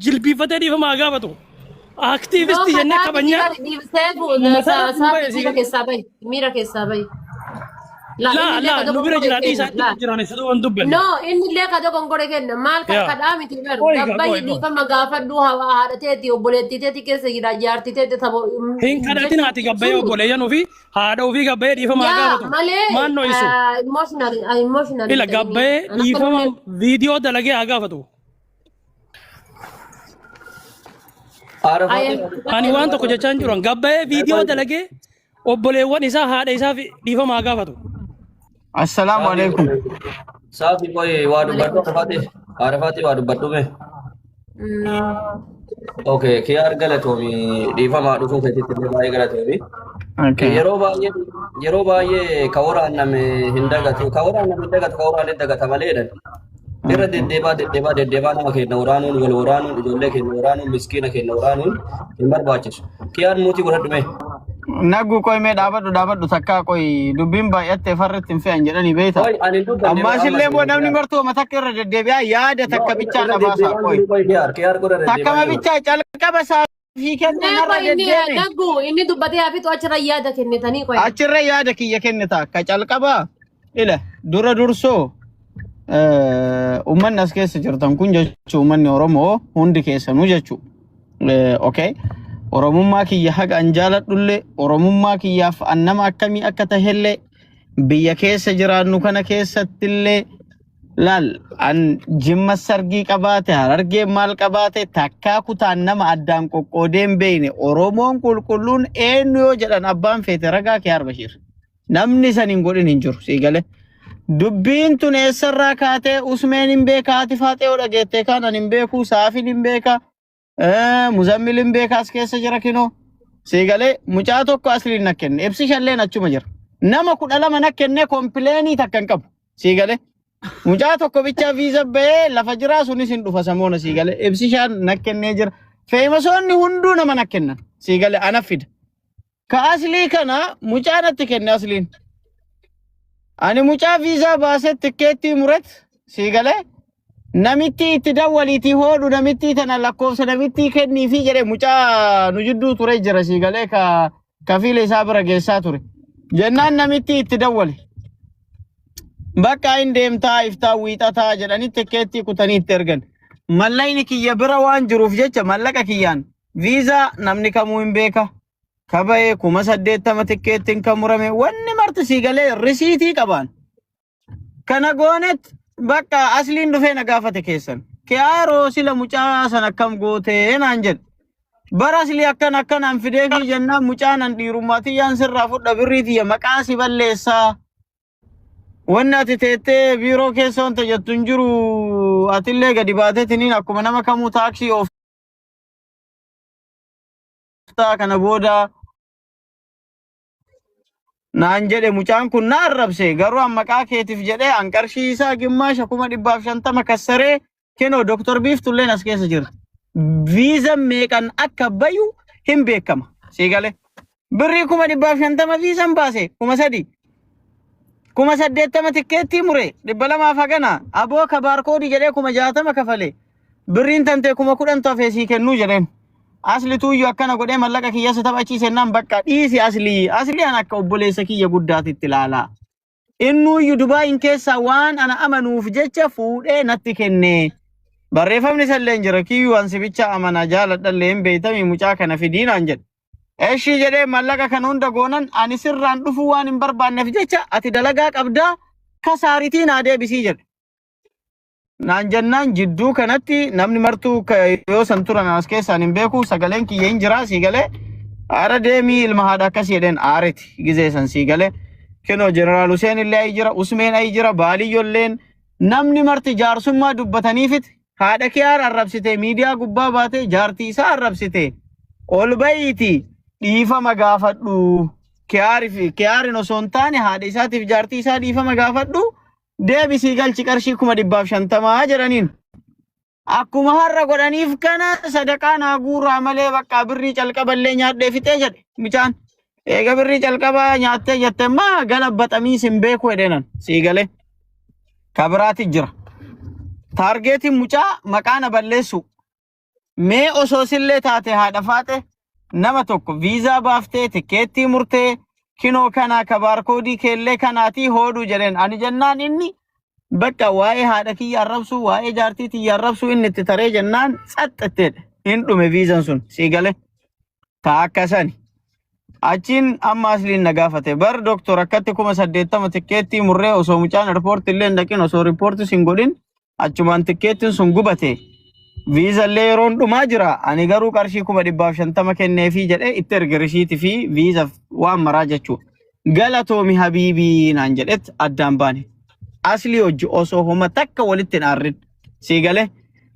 Jilbiifatee dhiifama haa gaafatu. Yoo Aktiivistii jennee kadhaa miti kabajnaa bari dhiibseefu mataa nu ba'e saafi si miira galee. keessaa bahi. Miira keessaa bahi. Laa Laa inni illee laa ka nu bira dogongore jira kenna. dhiisaa Laa. jiran isa duuban dubbanne. No, inni illee ka dogongore kenna. Maal kan Yaa. kadhaa miti bar. Qoy gaa Gabbayi qoy qoy. dhiifama gaafadhu haadha teeti obboleettii teeti keessa jira jaartii teeti tabo Hin kadhatin jechuun haati gabbayee suni. obboleeyyan ofii haadha ofii gabbayee dhiifama haa Yaa gaafatu. malee Maan dho'isu. emotional emotional Ila hin ta'ini. gabbayee An akka dhiifama malee viidiyoo dalagee haa gaafatu. I am Ani waan tokko jechaa hin jiru. Gabbayee viidiyoo dalagee obboleewwan isaa haadha isaa dhiifama haa gaafatu. Assalaamu alaikum. Saafi qoy waa dubbadhu Arafaati. Arafaati waa dubbadhu mee. Okay, kiyaar galatoomi dhiifamaa dhufuu keetitti illee baay'ee galatoomi. Okay. Yeroo baay'ee ka waraanname hin dagatu, ka waraanname hin dagatu, ka waraanne dagata malee jedhan. Irra deddeebaa deddeebaa deddeebaa nama keenya waraanuun, wal waraanuun, ijoollee keenya waraanuun, miskiina keenya waraanuun hin barbaachisu. Kiyaan muutii godhadhu mee. Naggu qoy mee dhaabadhu dhaabadhu takkaa qoy dubbiin baay'attee farritti hin fe'an jedhanii beekta. Qoy ani hin dubbanne Ammaa amma isillee immoo namni martuu amma takka irra deddeebi'aa yaada No, takka bichaa irra na baasaa deddeebaan qoy. jiru qoy kiyaar kiyaar godha Takkama deddeebaan jiru. bichaa calqaba isaa fi kennan Mee irra qoy inni deddeeme. naggu inni dubbatee hafitu achirra yaada kennitanii qoy. Achirra yaada kiyya kennita ka calqaba ila dura dursoo uummanni as keessa jirtan kun jechuu uummanni Oromoo hundi keessanuu jechuu. Okay. Oromummaa kiyya haga an jaaladhullee Oromummaa kiyyaaf an nama akkamii akka tahellee biyya keessa jiraannu kana keessattillee laal an jimma sargii qabaate harargee maal qabaate takkaa kutaan nama addaan qoqqoodee hin beekne Oromoon qulqulluun eenyu yoo jedhan abbaan feete ragaa kee Arbashiir. Namni san hin godhin hin jiru sii galee. Dubbiin tun eessarraa kaatee Usmeen hin beeka haati faaxee yoo dhageette kaan an hin beeku saafin hin beeka Muzammil hin beeka as keessa jira kinoo. Sii galee mucaa tokko asliin na kenne ibsi shalleen achuma jira. Nama 12 na kenne kompleenii takka hin qabu. Sii galee mucaa tokko bichaa viiza ba'ee lafa jiraa sunis hin dhufa samoona sii galee ibsi shaan na kennee jira. Feemasoonni hunduu nama na kennan sii galee ana fida. Ka aslii kana mucaa natti kenne asliin. Ani mucaa viizaa baasee tikkeettii muret sii galee namitti itti dawwaliitii hoodhu namittii tana lakkoofsa namittii kenniifi jedhe mucaa nu jidduu ture jira sii galee ka kafiila isaa bira geessaa ture. Jennaan namitti itti dawwale. Bakka hin deemtaa iftaa wiixataa jedhanii tikkeettii kutanii itti ergan. Mallaqni kiyya bira waan jiruuf jecha mallaqa kiyyaan viizaa namni kamuu hin beeka. Kaba'ee 80,000 tikkeettiin kan murame wanni marti sii galee risiitii qabaan. Kana goonet bakka asliin dhufee na gaafate keessan. Kiyaaroo sila mucaa san akkam gootee naan jedhe. Bara aslii akkan akkanaan fideefii jennaan mucaan an dhiirummaa tiyyaan sirraa fudha birrii tiyya maqaa si balleessaa. Wanni ati teettee biiroo keessa wanta jettu hin jiru atillee gadi baateetiniin akkuma nama kamuu taaksii ooftaa kana booda naan jedhe mucaan kun na arrabse garuu an maqaa keetiif jedhee an qarshii isaa gimmaasha 150,000 kassaree kenoo Dr. Biiftulleen as keessa jirti. Viiza meeqan akka bayu hin beekama. Sii galee. Birrii 150,000 viizan baase 3,000. 80,000 tikkeettii mure 200f hagana aboo ka baarkoodii jedhee 60,000 kafale birriin tantee 10,000tu hafee sii kennuu jedheen. Asli tuuyyu akkana godhee mallaqa kiyyasa taphachiisennaan bakka dhiisi aslii aslii an akka obboleessa kiyya guddaatitti ilaalaa. Innuuyyu Dubaayin keessaa waan ana amanuuf jecha fuudhee natti kenne. Barreeffamni isallee hin jira. Kiyyuu an si bicha amana jaaladhallee hin beeytamii mucaa kana fidii naan jedhe. Eshii jedhee mallaqa kana hunda goonan ani sirraan dhufuu waan hin barbaanneef jecha ati dalagaa qabdaa kasaaritii naa deebisii jedhe. Naan jennaan jidduu kanatti namni martuu yoo san turan as keessaan hin beeku sagaleen kiyya hin jiraa sii galee aara deemii ilma haadha akkasii jedheen aareti gizee san sii galee kinoo jeneraal Huseen illee ayi jira Usmeen ayi jira Baaliyyolleen namni marti jaarsummaa dubbataniifit haadha kiyaar arrabsite miidiyaa gubbaa baatee jaartii isaa arrabsite ol ba'iiti dhiifama gaafadhu kiyaari fi kiyaarin osoo hin taane haadha isaatiif jaartii isaa dhiifama gaafadhu deebisii galchi qarshii 150,000 jedhaniin. Akkuma har'a godhaniif kana sadaqaa naa guuraa malee bakka birrii calqaballee nyaadhee fixee jedhe mucaan. Eega birrii calqabaa nyaattee jette maa gala baxamii sin beeku jedheenan sii galee. Kabiraati jira. Taargeetiin mucaa maqaa na balleessu. Mee osoo sillee taate haadha faaxe nama tokko viizaa baaftee tikkeettii murtee kinoo kanaa ka baarkoodii keellee kanaatii hooduu jedheen ani jennaan inni bakka waa'ee haadha kiyya arrabsuu waa'ee jaartii tiyya arrabsuu inni itti taree jennaan tsaxxetteedha. Hin dhume viizaan sun sii gale taa akka sani. Achiin amma asliin na gaafate bar doktor akkatti 80,000 tikkeettii murree osoo mucaan airpoortii illee hin dhaqin osoo riippoortii hin godhin achumaan tikkeettiin sun gubate. Viiza illee yeroon dhumaa jira ani garuu qarshii 150,000 kenneefii jedhee itti erge rishiitii fi viiza waan maraa jechuudha. Galatoomi habiibii naan jedhet addaan baane. Aslii hojii osoo homa takka walitti hin aarrin. Sii galee.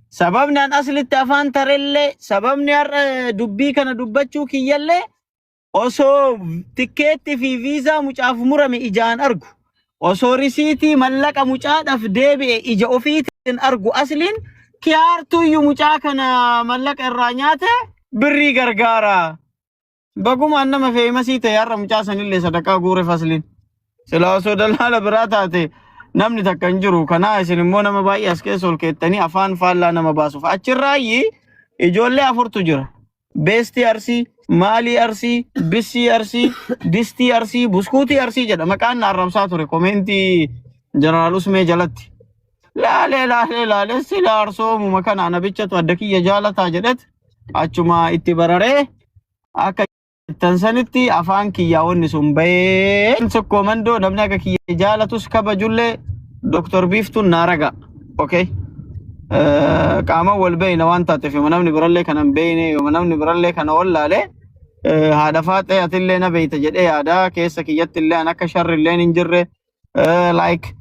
Sababni an aslitti afaan tarellee sababni har'a dubbii kana dubbachuu kiyyallee osoo tikkeetti fi viizaa mucaaf murame ijaan argu osoo risiitii mallaqa mucaadhaaf deebi'e ija ofiitiin argu asliin kiyaartuyyuu mucaa kana mallaqa irraa nyaate birrii gargaara. Bagumaan nama feemasii ta'e har'a mucaa sanillee sadaqaa guure fasliin. Silaa osoo dalaala biraa taate namni takka hin jiru. Kanaa isin immoo nama baay'ee as keessa ol keettanii afaan faallaa nama baasuuf. Achirraayyi ijoollee afurtu jira. Beestii Arsii, Maalii Arsii, Bissii Arsii, Distii Arsii, Buskuutii Arsii jedha. Maqaan na arrabsaa ture komeentii Jeneraal Usmee jalatti. Laalee laalee laalee sila arsoomuma kana ana bichatu adda kiyya jaalataa jedhet achuma itti bararee akka jettan sanitti afaan kiyyaa wanni sun bahee. Sokkoo mandoo namni akka kiyya jaalatus kabajullee Dr. Biiftuun naa raga. Okay. Qaama wal beeyna waan taateef yooma namni birallee kana hin beeyne yooma namni birallee kana wallaalee haadha faaxee atillee na beeyta jedhee yaada keessa kiyyatti illee an akka sharri illeen hin jirre like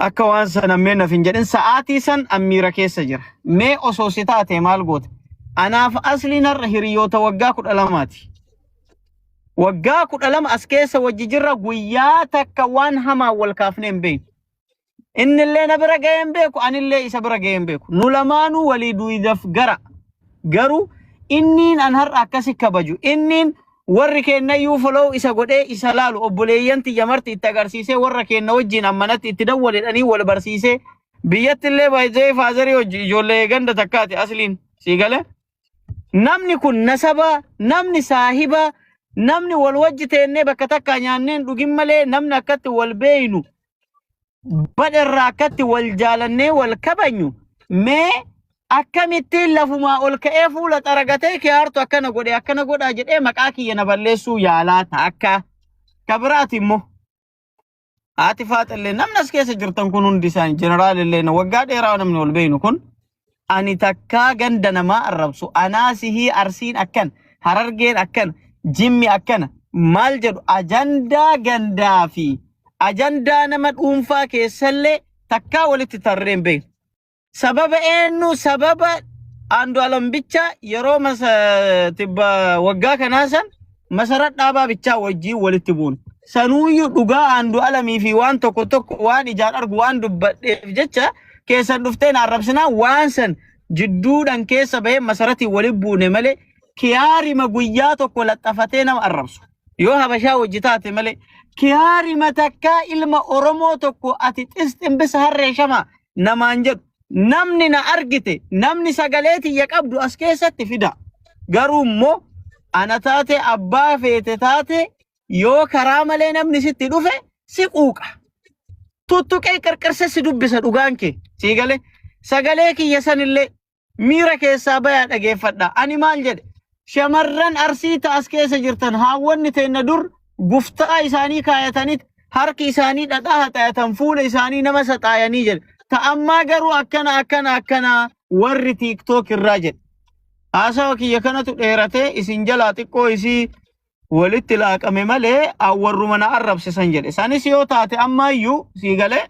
akka waan sana mee naf hin jedhin sa'aatii san ammiira keessa jira. Mee osoo si taate maal goota? Anaaf asliin har'a hiriyoota waggaa 12ti. Waggaa 12 as keessa wajji jirra guyyaa takka waan hamaa wal kaafnee hin beeknu. Innillee na bira ga'ee hin beeku, anillee isa bira ga'ee hin beeku. Nu lamaanuu walii duwidaf gara. Garuu inniin an har'a akkasi kabaju, inniin warri keennayyuu follow isa godhee isa laalu obboleeyyan tiyya marti itti agarsiisee warra keenna wajjin ammanatti itti dawwaledhanii wal barsiisee biyyatti illee baay'ee faazarii hojii ijoollee ganda takkaati asliin sii gale. Namni kun nasaba, namni saahiba, namni wal wajji teennee bakka takkaa nyaanneen dhugin malee namni akkatti wal beeynu badherraa akkatti wal jaalannee wal kabajnu mee akkamittiin lafumaa ol ka'ee fuula xaragatee kiyaartu akkana godhe akkana godhaa jedhee maqaa kiyya na balleessuu yaalaa taakka. Kabiraati immoo haati faaxillee namni as keessa jirtan kun hundi isaanii jeneraalillee waggaa dheeraa namni wal beeynu kun ani takkaa ganda namaa arrabsu anaa sihii arsiin akkan harargeen akkan jimmi akkana maal jedhu ajandaa gandaa fi ajandaa nama dhuunfaa keessallee takkaa walitti tarree hin beeknu. Sababa eenyu sababa Andu'aalam bicha yeroo masa tibba waggaa kanaa san masarat dhaabaa bichaa wajjin walitti buune. Sanuuyyuu dhugaa Andu'aalamii fi waan tokko tokko waan ijaan argu waan dubbadheef jecha keessan dhufteen arrabsinaa waan san jidduudhaan keessa bahee masaratiin walitti buune malee kiyaarima guyyaa tokko laxafatee nama arrabsu. Yoo habashaa wajji taate malee kiyaarima takkaa ilma Oromoo tokko ati xisximbisa harree shamaa namaan jedhu namni na argite namni sagalee tiyya qabdu as keessatti fida. Garuu immoo ana taate abbaa feete taate yoo karaa malee namni sitti dhufe si quuqa. Tuttuqee qirqirse si dubbisa dhugaan kee. Sii galee sagalee kiyya sanillee miira keessaa bayaa dhageeffadha. Ani maal jedhe shamarran arsii ta'as keessa jirtan haawwanni teenna dur guftaa isaanii kaayataniit harki isaanii dhadhaa haxaayatan fuula isaanii nama saxaayanii jedhe. Ta'ammaa garuu akkana akkana akkana warri tiiktook irraa jedhe. Haasawa kiyya kanatu dheeratee isin jalaa xiqqoo isii walitti laaqame malee warruma na arrabsisan jedhe. Sanis yoo taate ammaayyuu sii galee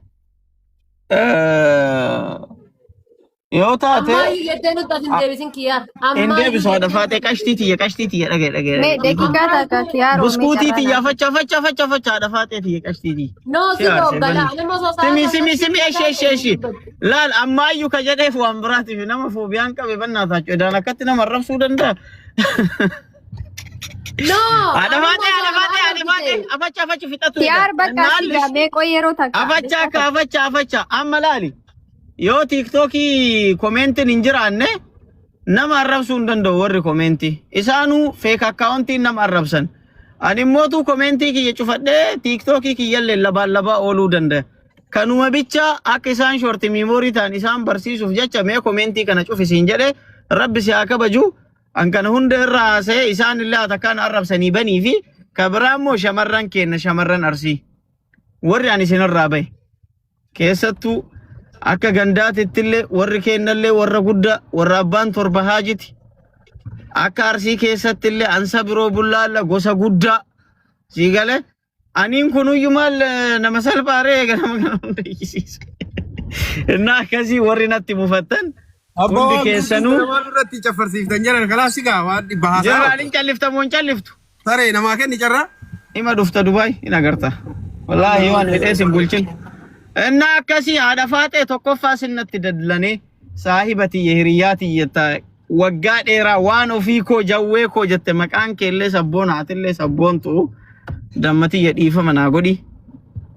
yoo taate Ammayyuu jettee nutti as hin deebisin kiyyaar. hin deebisu haadha faatee qashtii tiyya qashtii tiyya dhagee dhagee. Mee daqiiqaa takka kiyaaroo mee Buskuutii carraa tiyya facha facha facha facha haadha faatee tiyya qashtii tiyya. No si Si aarse dooggala. bani. Nama osoo Simi sa'a simi simi eshi eshi eshi. Laal ammaayyuu ka jedheef waan biraatiif nama foobiyaan qabe bannaa taachuu edaan akkatti nama arrabsuu danda'a. No. Haadha faatee haadha faatee haadha faatee afacha afacha fixatu. Kiyaar bakka sigaa mee qoy yeroo takka. Afacha akka afacha afacha amma laali. Yoo tiiktookii komeentiin hin jiraanne Nama arrabsuu hin danda'u warri komentii. Isaanuu fake accountiin nama arrabsan. Ani immootu komentii kiyya cufadhee TikTokii kiyyallee labaan labaa ooluu danda'a. Kanuma bicha akka isaan short memory ta'an isaan barsiisuuf jecha mee komentii kana cufisiin jedhe. Rabbi si haa kabaju. An kana hunda irraa haasa'ee isaan illee atakkaan arrabsanii banii fi kabiraa immoo shamarran keenya, shamarran Arsii. Warri ani isinirraa bahe. Keessattuu akka gandaatittillee warri kennallee warra guddaa, warra abbaan torba haajiti. Akka Arsii keessattillee ansa biroo bullaalla gosa guddaa. Sii galee aniin kunuyyuu maal nama salphaaree eega nama kana hunda hiisiisa. Innaa akkasii warri natti mufattan hundi keessanuu Waan irratti caffarsiiftan jedhan kalaas sigaa waan dhibba haasaa. Jeneraaliin calliftamoo hin calliftu? Taree namaa kenni carraa. Ima dhufta Dubaay hin agarta. Wallaahi waan hidhee sin bulchin. Innaa akkasii haadha faaxee tokkoffaa sinnatti dadlanee saahiba tiyya, hiriyyaa tiyya waggaa dheeraa, waan ofii koo, jawwee koo jette, maqaan keellee sabboon, haatillee sabboontu, damma tiyya, dhiifama naa godhi.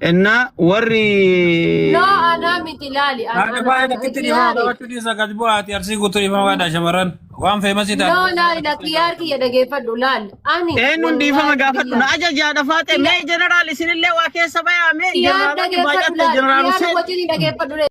Innaa warri No, anaa miti, laali. Haadha baay'ee takkitti dhiifama gaafachuu dhiisa, gad bu'aati Arsii guutuu dhiifama gaadha shamarran. Waan famous No, ta'an. laali, lakkiyaar kiyya dhageeffadhu laal. Ani Eenyuun dhiifama wallaahi gaafadhu na billahi. ajaja haadha faaxee. Mee jeneraal, isinillee waa keessa bayaa mee Kiyyaar jeneraalonni dhageeffadhu baay'atte laal. jeneraal Kiyyaar Hussein. wajjin dhageeffadhu.